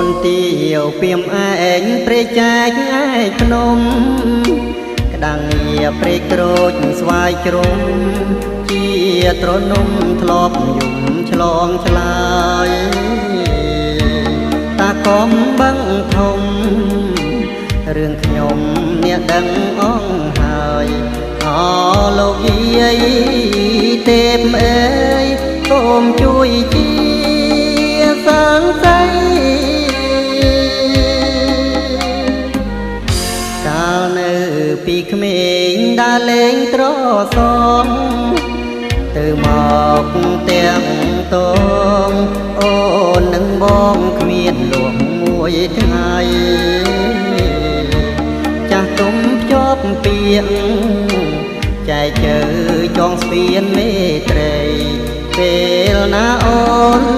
នទាវពីមឯងព្រែកចែកឯកភ្នំក្តាំងងាព្រែកក្រូចស្វាយជ្រុំជាទ្រនំធ្លាប់យំឆ្លងឆ្លើយតាកំបឹងធំរឿងខ្ញុំអ្នកដឹងអងហើយអលោកយាយទេពអើយសូមជួយជាសង្ស័យកាលនៅពីក្មេងដើរលេងត្រសងទៅមកទាំងតងអូននឹងបងគ្មានលួងមួយថ្ងៃចាស់ទុំភ្ជាប់ពីងចែកជើចងស្ពានមេត្រីពេលណាអូន